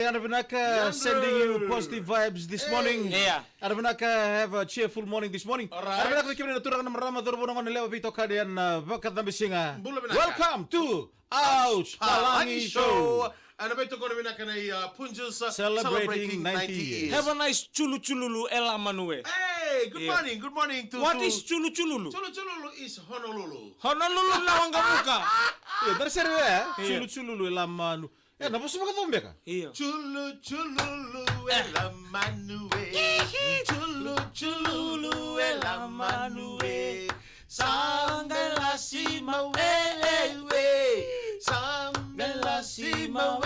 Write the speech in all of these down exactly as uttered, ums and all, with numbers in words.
Yadra vinaka, sending you positive vibes this morning. Yeah. Yadra vinaka, have a cheerful morning this morning. All right. Yadra vinaka vei kemuni na turaga na marama, cauravou, na goneyalewa, veitokani ena, uh, vakacabecega. Bula vinaka. Welcome to Ouch Palagi Show. Ena veitokoni vinaka nei, uh, Punjas, uh, celebrating ninety years. Have a nice chulu chululu e la Manue. Hey, good morning, good morning to, what is chulu chululu? Chulu chululu is Honolulu. Honolulu na waqavuka. Io, dara sere vea, chulu chululu e la Manu. E, na vosa vakacava beka? Io. Chulu chululu e la Manue. Chulu chululu e la Manue. Sa qai lasi mai we, sa qai lasi mai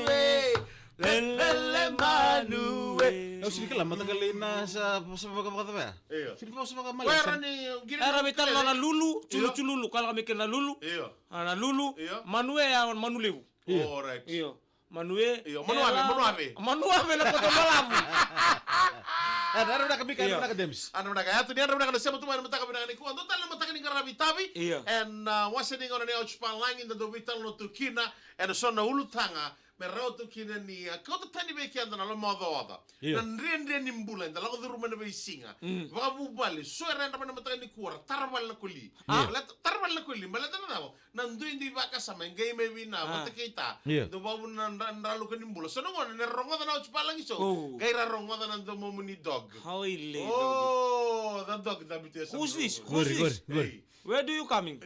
we. Lele Manue. Au sega ni kila mataqali na sa vosa vakacava ya. Io. Sega ni vosa vakamalai. Era veitalanoa na lulu, chulu chululu, ka lako mai kina na lulu. Io. A, na lulu. Io. Manue ya, Manu levu. Io. All right. Io. Manue. Io, Manuave, Manuave. Manuave na koto malavu. Yadra vinaka Mika, yadra vinaka Demis. Yadra vinaka, yadra vinaka na sema tu mai na mataka vinaka nikua. Dua tale na mataka ni qaravi tavi. Io. Ena, uh, wase ni gauna ni Ouch Palagi, da dau veitalanoa tu kina ena so na ulutaga me rawa tu kina ni, uh, kauta tani vei keda na lomaocaoca. Io. Na dredre ni bula, eda lako curuma ena veisiga. Mm. Vakavuvale, so era yadra mai na mataka nikua, ra tara vale na koli. Ah. Baleta, tara vale na koli, baleta na cava? Na duidui vakasama e qai mai vei na vata kei ta. Io. Dau vakavuna na dra-, draluka ni bula. So na gauna ni ra rogoca na Ouch Palagi Show, qai ra rogoca na domomuni dog. How is it, dog? Oh, the dog, the B T S. Who's this? Who's this? Qori, qori, qori. Hey. Where do you coming?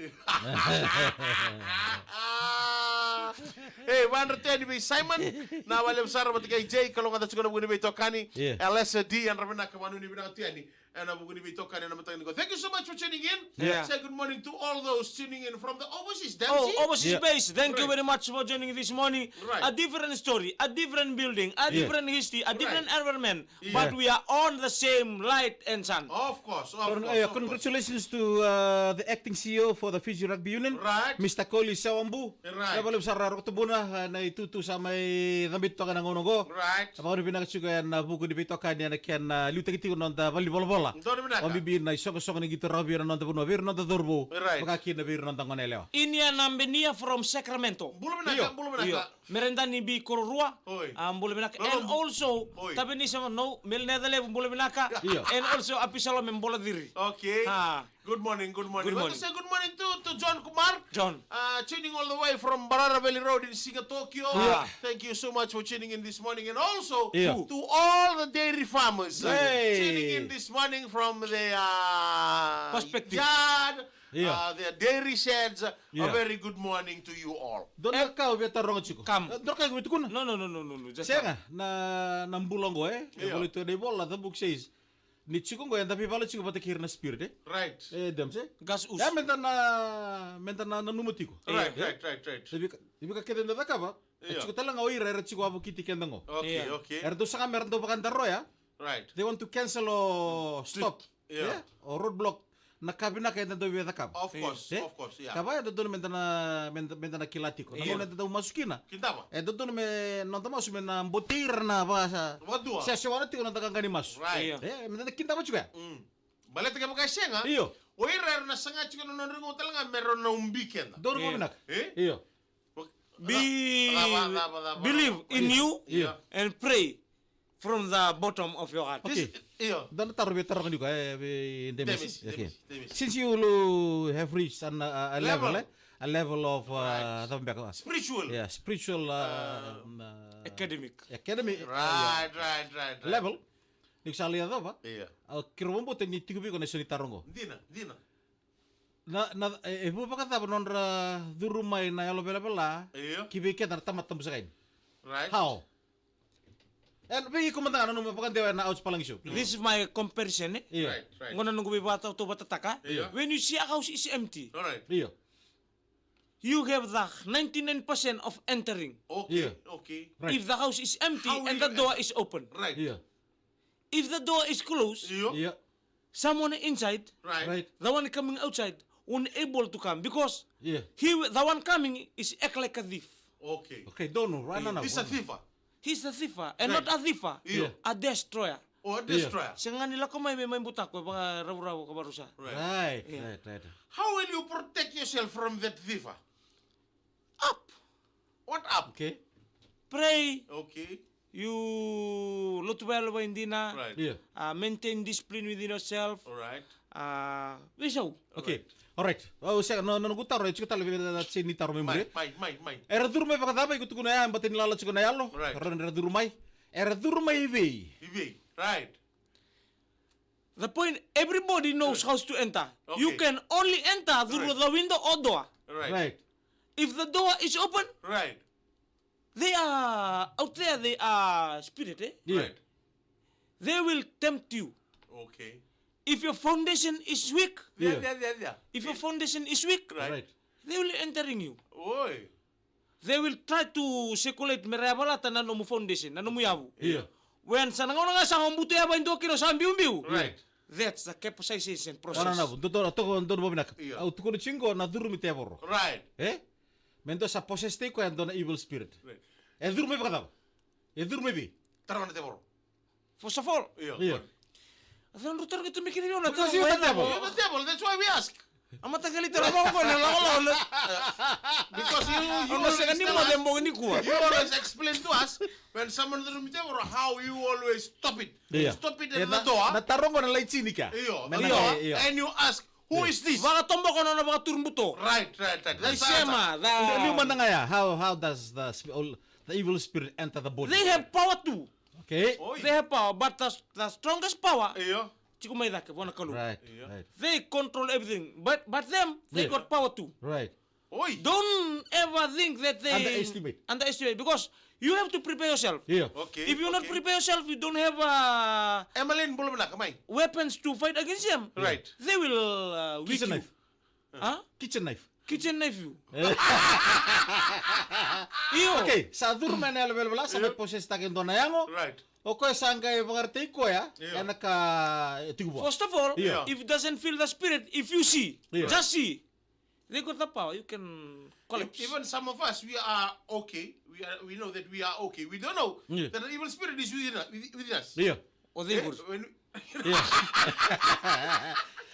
Hey, vakayadra tu yani vei Simon. Na vakalevu sara vata kei Jay, kalougata tiko na vuku ni veitokani. Io. L S D, yadra vinaka, vanuinui vinaka tu yani. Ena vuku ni veitokani ena mataka nikua. Thank you so much for tuning in. Yeah. Say good morning to all those tuning in from the overseas. Oh, Dempsey? Overseas base. Thank you very much for joining this morning. Right. A different story, a different building, a different history, a different environment. Yeah. But we are on the same light and sun. Of course, of course, of course. Congratulations to, uh, the acting C E O for the Fiji Rugby Union, right, Mister Koli Sewambu. Right. Vakalevu sara Roko Tubuna, uh, na itutu sa mai cabeti toka ena gauna oqo. Right. Vakavinavinaka tiko ena vuku ni veitokani ena kena, uh, liutaki tiko na noda valenivolavola. Donu vinaka. Vakabibi na isoqosoqo ni qito rakavi ena noda vanua, vei ira na noda cauravou. Right. Vaka kina vei ira na noda goneyalewa. Inia Nabenia from Sacramento. Bula vinaka, bula vinaka. Io. Meredani B Kororua. Oi. Ah, bula vinaka. And also, oi, Tabenisa, no, Melineda Levu, bula vinaka. Io. And also, Apisalome Bolaciri. Okay. Ah. Good morning, good morning. Good morning. Want to say good morning to, to John Kumar. John. Uh, tuning all the way from Mbarara Valley Road in Siga, Tokyo. Yeah. Thank you so much for tuning in this morning. And also to all the dairy farmers, uh, tuning in this morning from their, uh, yard, uh, their dairy sheds. Yeah. A very good morning to you all. Dua na ka au via taroga tiko. Kam. Eh, dua na ka au via tukuna. No, no, no, no, no, no. Just sega, na, na bula oqo, eh? Io. E volai tu ena ivola, the book says, ni tiko oqo, eda veivala tiko vata kei ira na spirit, eh? Right. E, Dems, eh? Gas us. Ia, meda na, meda na nanuma tiko. Right, right, right, right. E vika, e vika kece eda cakava, e tiko tale ga o ira era tiko wavokiti keda oqo. Okay, okay. Era dau saga mera dau vakadaroya. Right. They want to cancel or stop. Yeah. Yeah? Or roadblock. Na ka vinaka eda dau via cakava. Of course, of course, yeah. Ka vaka e dodonu meda na, meda, meda na kila tiko. Na gauna eda dau masu kina. Kidava. E dodonu me noda masu me na botei ira na vaka sa, vakasewasewana tiko na noda qaqa ni masu. Right. Io. E, meda na kidava tiko ya. Mm. Baleta kevaka e sega, io, o ira era na saga tiko na nodra igu tale ga me ra na ubi keda. Donu vakavinaka. E? Io. Believe in you and pray from the bottom of your heart. Okay. Io. Dua na taro via taroga nikua, e, vei Demis. Demis, okay. Demis, Demis. Since you lo-, have reached an, a, a level, eh? A level of, uh, cava beka, uh, spiritual. Yeah, spiritual, uh, um, uh, academic. Academic. Right, right, right, right. Level. Ni ko sa lai yacova. Io. Au kila vakabauta ni tiko vei iko na iso ni taro oqo. Dina, dina. Na, na, e, e vu vakacava nodra curu mai na yalo velavela, io, ki vei keda na tamata tabu saka yani? Right. How? E, vei iko mada ga na nomu vakadewa ena Ouch Palagi Show. This is my comparison, eh? Io. Right, right. Qo na noqu veivakatautauvatataka. Io. When you see a house is empty, all right, io, you have the ninety-nine percent of entering. Okay, io, okay. Right. If the house is empty and the door is open. Right. Io. If the door is closed, io, io, someone inside, right, right, the one coming outside won't able to come because, io, he, the one coming is act like a thief. Okay. Okay, donu, right, no, no. He's a thiefer. He's a thiefer, and, right, not a thiefer, io, a destroyer. Oh, a destroyer. Sega ni lako mai me mai butako, e vakaraurau ka vakarusa. Right. Right, yeah, right, right. How will you protect yourself from that thiefer? Up. What up? Okay. pray, Okay. you lotu vakayalo vakaidina, Right. Yeah. uh, maintain discipline within yourself. All right. Uh, veisau. Okay. All right. Au sega na na noqu taro e tiko tale vei na sega ni taro mai Mai, muri. mai, mai, mai. Era curu mai vakacava, iko tukuna ya, bata ni lala tiko na yalo. Right. Era era curu mai. Era curu mai vei. Ivei. Right. The point, everybody knows how to enter. Okay. You can only enter through Right. the window or door. Right. Right. If the door is open, Right. they are out there, they are spirit, eh? Yeah. Right. They will tempt you. Okay. If your foundation is weak, There, Yeah. there, there, there. if your foundation is weak, Right. Right. they will entering you. Oi. They will try to circulate me ra yavalata na nomu foundation, na nomu yavu. Yeah. When sa na gauna ga sa butu yava e dua kina sa biubiu. Right. That's the capsaicin process. Ora na dodona toko dona bovinaka. Yeah. Au tukuna tiko na curumi tevoro. Right. Eh? Me dua sa possess tiko e dua na evil spirit. Right. E curu mai vakacava. E curu mai vei. Tara na tevoro. First of all, Yeah. Yeah. a cana rutaro ke tu me kiri na Because you're the devil. You're the devil. That's why we ask. A mataqali tara moko na lagolago na. Because you, you Ona sega always ni tell mo de us, bogi ni kua. you always explain to us when someone is the devil how you always stop it. Yeah. Stop it Yeah, at the na- door. Na tarongo na laitini ka. Iyo, Me iyo. na- iyo. And you ask, who is this? Vakatoboka na nona vakaturbuto. Right, right, right. That's the Isema, answer. Liu the mada ga ya. How how does the sp- all, the evil spirit enter the body? They have power too. Okay. Oi. They have power, but the, the strongest power Iyo. tiko mai cake vua na Kalou. Right. Yeah. Right. They control everything, but but them they Yeah. got power too. Right. Oi. Don't ever think that they Underestimate. Underestimate, because you have to prepare yourself. Yeah. Okay. If you not Okay. Prepare yourself, you don't have a Emily, bula vinaka mai. Weapons to fight against them. Right. They will uh, weak Kitchen you. Knife. Huh? Kitchen knife. Kitchen knife you. Io. Okay, sa curu mai na yalo velavela, sa mai possess taka e dua na yago. Right. O koya sa qai vakaraitaki koya Io. ena ka e tiko vua. First of all, Yeah. if it doesn't feel the spirit, if you see, Yeah. just see, they got the power. You can collapse. Even some of us, we are okay. We are. We know that we are okay. We don't know Yeah. that the evil spirit is within us. Within us. Yeah. Or they Eh, good. when Yeah.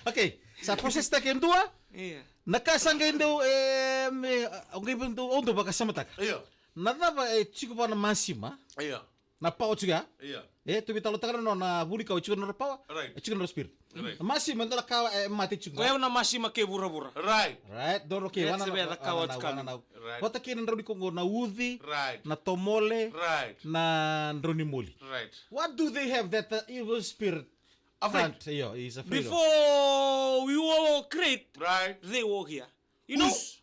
Okay, sa possess taka e dua. Yeah. Na ka sa qai dau e me o qai dau o dau vakasamataka. Io. Na cava e tiko vua na masima? Io. Na pawa tiko ya. Io. E tu veitalanoataka na nona vunikau e tiko na nona pawa. Right. E tiko na nona spirit. Right. Na masima e dua na ka e mate tiko. Koya na masima kei vuravura. Right. Right, doro ke That's wana the way the cowards coming. Right. Vata kei na drau ni koqo na uci. Right. Na tomole. Right. Na drau ni moli. Right. What do they have that the evil spirit Afraid. can't? Io, is afraid of. Before we were create, Right. they were here. You know, Who's-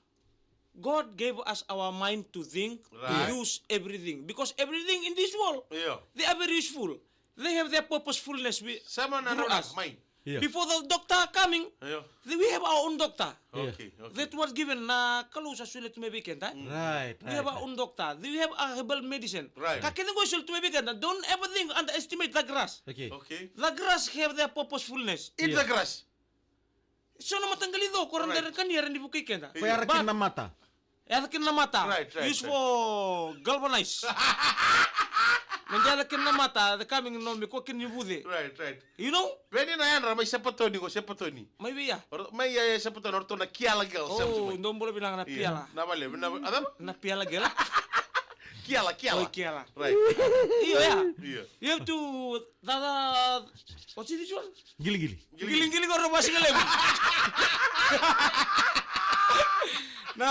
God gave us our mind to think, Right. to use everything. Because everything in this world, Io. they are very useful. They have their purposefulness with, Sama na through na us. Mai. Yeah. Before the doctor coming, Io. they, we have our own doctor. Okay. Okay. That was given na Kalou sa solia tu mai vei keda. Right, We have our right. Own doctor. We have a herbal medicine. Right. Ka kece qo e soli tu mai vei keda. Don't ever think underestimate the grass. Okay. Okay. The grass have their purposefulness. Eat Yeah. the grass. So na mataqali co ko ra Right. dere kania era ni vukei keda. Ko yara kina na mata. Yaca kina na mata. Right, right, Use right. for galvanize. Me yaca kina na mata, the coming no me ko kina ni vuce. Right, right. You know? Veni na yadra mai Sepatoni ko Sepatoni. Mai vei ya. Or- Mai ya ya Sepatoni or tona Kiala girl. Oh, Sepatoni. Ndo bula vinaka na Yeah. Piala. Na vale, na vale. Adam? Na Piala girl. Kiala, Kiala. Oh, Kiala. Right. Io ya. Yeah. You have to, the, the, what's this one? Giligili. Giligili ko ra basi galevu. Na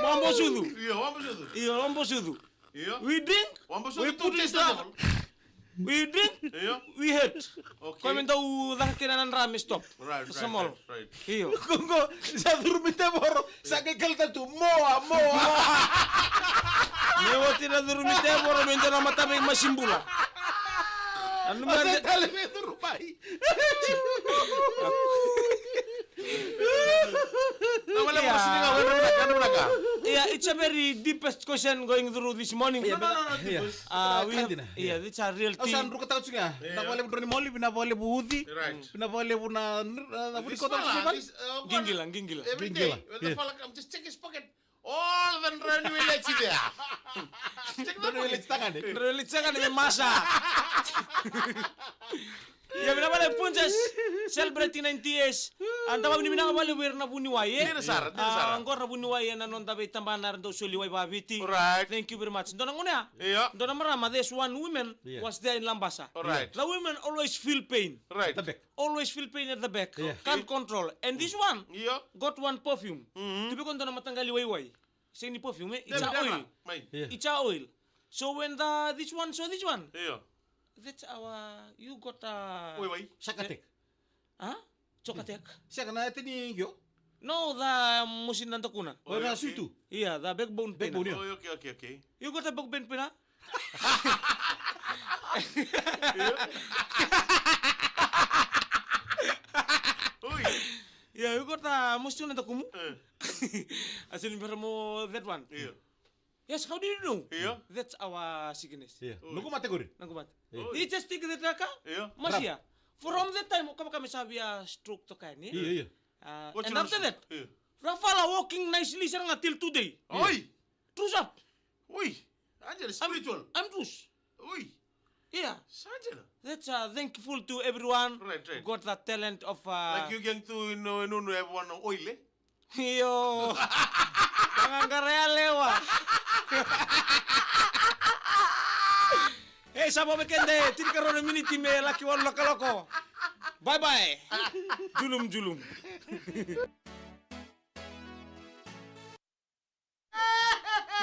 wambo sudu. Io, wambo sudu. Io, wambo sudu. Io. We drink. Wambo We sudu put tu it testa down. level. We drink. Io. We hate. Okay. Ko me dau caka kina na drame stop. Right, right, Sa molo. Right, right. Io. Koqo sa curumi tevoro, sa qai kalata tu moa, moa. Me oti na curumi tevoro me dua na mata vei masibula. Anu me Ose ande- tale me curu mai. Na wale mo sini ka wale na ka na ka. Yeah, it's a very deepest question going through this morning. No, no, no, no. Yeah. This- Uh, we have, Kandina. Yeah, these are real Au sa things. druka taka tiko ga. Yeah. Na vale drau ni moli, na vale uci. Right. Na vale na na vale This kota fella, tiko. This, uh, Gingila, gingila. Every day, Gingila. when the fella comes, just check his pocket. All the drau ni weleti there. Check the Drau ni pocket. Weleti taka ni. Release ka ni masa. Yeah, we have a punches celebrating ninety years. A, da vakavinavinaka vakalevu vei ira na vuniwai, e? Dina sara, dina sara. A, qori na vuniwai ena noda veitabana era dau soli wai vakaviti. Right. Thank you very much. Dua na gone ya? Io. Dua na marama, there's one woman was there in Labasa. Right. The women always feel pain. Right. The back. Always feel pain at the back. Yeah. Can't control. And this one got one perfume. Tiko vei koya dua na mataqali waiwai. Sega ni perfume, e? It's a oil. It's a oil. So when the, this one saw this one, that's our, you got a... Waiwai. Sakatek. A? Chokatek. Sega na yatini qo. No, the mosi na dakuna. O, na suitu. Ia, the backbone pain. Backbone, ia. O, okay, okay, okay. You got a backbone pain, a? Oi. Ia, you got a mosi na dakumu. A sini bera mo that one. Ia. Yes, how do you know? Ia. That's our sickness. Ia. Oi. Noqu mate qori. Noqu mate. Oi. He just take the taka. Ia. Masia. From that time, o kavaka me sa via stroke toka yani. Ia, ia. A, and after that, Rafala walking nicely sara ga till today. Oi. Trus up. Oi. Angela, spiritual. I'm trus. Oi. Ia. Angela. That's, uh, thankful to everyone who got that talent of, uh, like you gang to, you know, no, no, everyone oil, e? Io. Kagagara ya lewa. E, sa vo me keda, tinikarua na miniti me laki walu na kaloko. Bye bye. Julum, julum.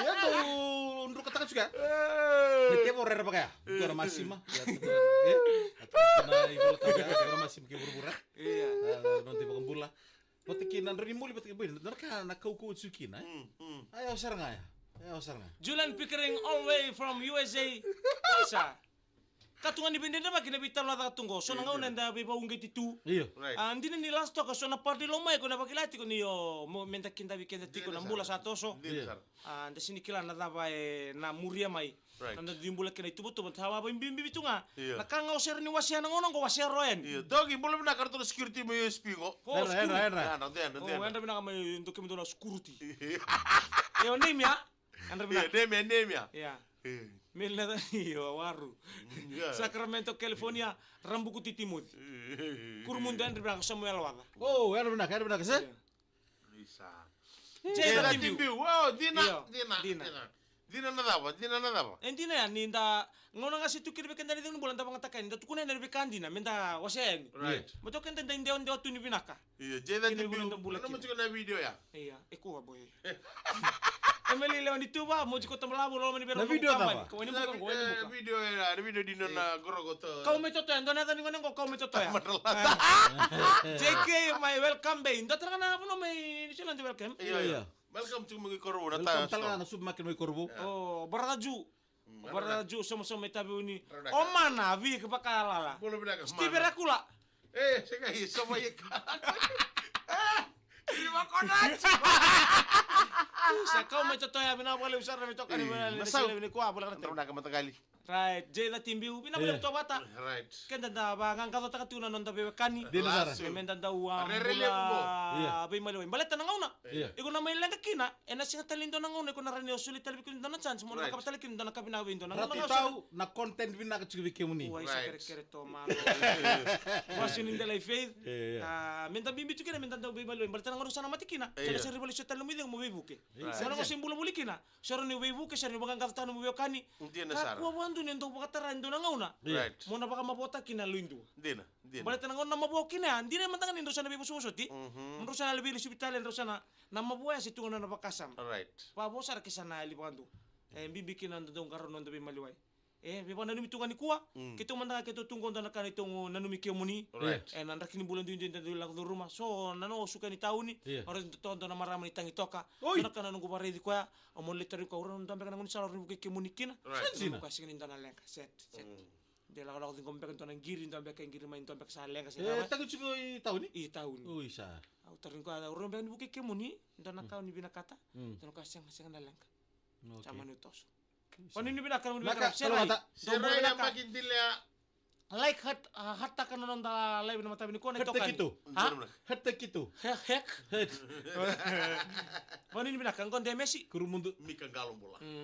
Ia, tou drukataka tiko ya. E. Ni tevo rere vaka ya. Dua na masima. Ia, tou na ivola tau ya, dua na masima ki vuravura. Ia. A, na noda iVakabula. Vata kei na drau ni moli, vata kei boi, na ka na kaukauwa tiko kina, e? Mm, mm. A, yawa sara ga ya. Yawa sara ga. Julian Pickering all the way from U S A. Isa. Ka tu ga ni veidredrevaki na veitalanoa caka tu qo. So na gauna eda veivauqeti tu. Io. Right. A, dina ni last toka, so na party lo mai ko na vakila tiko ni o, mo, meda kidavi keda tiko na bula sa toso. Dina sara. A, da sini kila na cava e na muria mai. Right. Na da dui bula kina ituvatuva, da sa vakabibibi tu ga. Io. Na ka ga o sere ni wasea na gauna qo, wasea rawa yani. Io. Doki, bula vinaka, ratou na security mai U S P qo. O, era, era, security. Era. Yadra, yadra, yadra. O, yadra vinaka mai, doki mai dua na security. Io, name ya? Yadra vinaka. Io, name ya, name ya. Ia. Io. Mel na, io, Waru. Mm, ia. Sacramento, California, Rabuku Titimoci. Io. Kurumudu, yadra vinaka, Samuel Waca. O, yadra vinaka, yadra vinaka, se? Io. Isa. Jay Jay Latibiu. Latibiu. Wow, dina, io, dina, dina. Dina. Dina na cava, dina na cava. E dina ya, ni da gauna ga se tu kina vei keda na icegu ni bula da vakayagataka yani, da tukuna yani na veika dina, meda wasea yani. Right. Baleta o keda da idewadewa tu ni vinaka. Io, Jay Latibiu. Kina vuna da bula kina. Nanuma tiko na video ya. Ia, e kua boy. Emeli lewa ni tuva, moji ko tamalavu, loma ni vera. Na video cava? Ko wani buka, ko wani buka. Na video ya, na video dina na gorogo to. Kau mai Totoya, dua na yaca ni gone qo, Kau mai Totoya. Madralata. J K, mai Welcome Bay. Dua tale ga na vanua mai New Zealand, Welcome. Io, io. Welcome to mai Korovou, na Welcome tale ga na supermarket mai Korovou. O, brother Ju. Mm, brother Ju, somo somo mai Taveuni. O mana, vik vakalala. Bula vinaka, Steve mana. Rakula. E, sega i, somo i ka. E, i vakonaji. Sa Kau mai Totoya, vinaka vakalevu sara na veitokani, e, vinaka na selevi ni kua, bula vinaka. Vinaka mataqali. Right, Jay Latibiu, vinaka vakalevu tu vata. Right. Keda da vaqaqacotaka tu na noda veiwekani. Dina sara. Meda dau a bula veimaliwai. Baleta na gauna. Io. Iko na mai leqa kina, ena sega tale ni dua na gauna iko na rawa ni o soli tale vei kemuni dua na chance, mo na cakava tale kina dua na ka vinaka vei dua na gauna. Ratu Tau, na content vinaka tiko vei kemuni. Ua, isa kerekere tomana. Vasi ni dela i Faith. Io, io. A, meda bibi tu kina, meda dau veimaliwai. Baleta na gauna sa na mate kina. Io. Sa na sega ni valesu tale na nomu icegu mo veivuke. Right. Sa na gauna se bula voli kina. Soro ni veivuke, soro ni vaqaqacotaka nomu veiwekani. Dina sara. Kakua vakadua ni dau vakatara e dua na gauna. Right. Mo na vakamavoataka kina na loidua. Dina, dina. Baleta na gauna na mavoa kina ya, dina mada ga ni drau sa na veivosovosoti. Mhm. Drau sa na lai veilesuvi tale, drau sa na, na mavoa ya se tu ga na nona vakasama. Right. Vakavo sara ke sa na yali vakadua. E, bibi kina na dau qarauna noda veimaliwai. E, veivakananumi tu ga nikua, mm, keitou mada ga keitou tu qo dua na ka neitou nanumi kemuni. Right. E, na draki ni bula duidui da dui lako curuma. So, na noqu suka ni tauni, io, o ira dua na marama ni tagi toka. Oi! Dua na ka na noqu vakaraici koya, au mo lai tarogi koya, o ira dua beka na gaunisala o ira ni vukei kemuni kina. Right. Sa dina. Koya sega ni dua na leqa, set, set. Mm. De lakolako ciqoma beka dua na qiri, dua beka e qiri mai, dua beka sa leqa, se... E, cava? Tagi tiko i tauni? I tauni. Oi, sa. Au tarogi koya, o ira beka ni vukei kemuni, dua na ka o ni vinakata, mm, dua na ka sega, sega na leqa. Okay. Sa mani toso. Vakanuinui vinaka, vakanuinui vinaka. Vinaka, Serai. Serai, vinaka. Yabaki dilea. Like, heart, ah, heart taka na noda live na matavi nikua na itokani. Heart taki tu. Ha? Heart taki tu. He-, heck. Heart. Vakanuinui vinaka, qo de Mesi. Kurumudu. Mika Qalobula. Mm.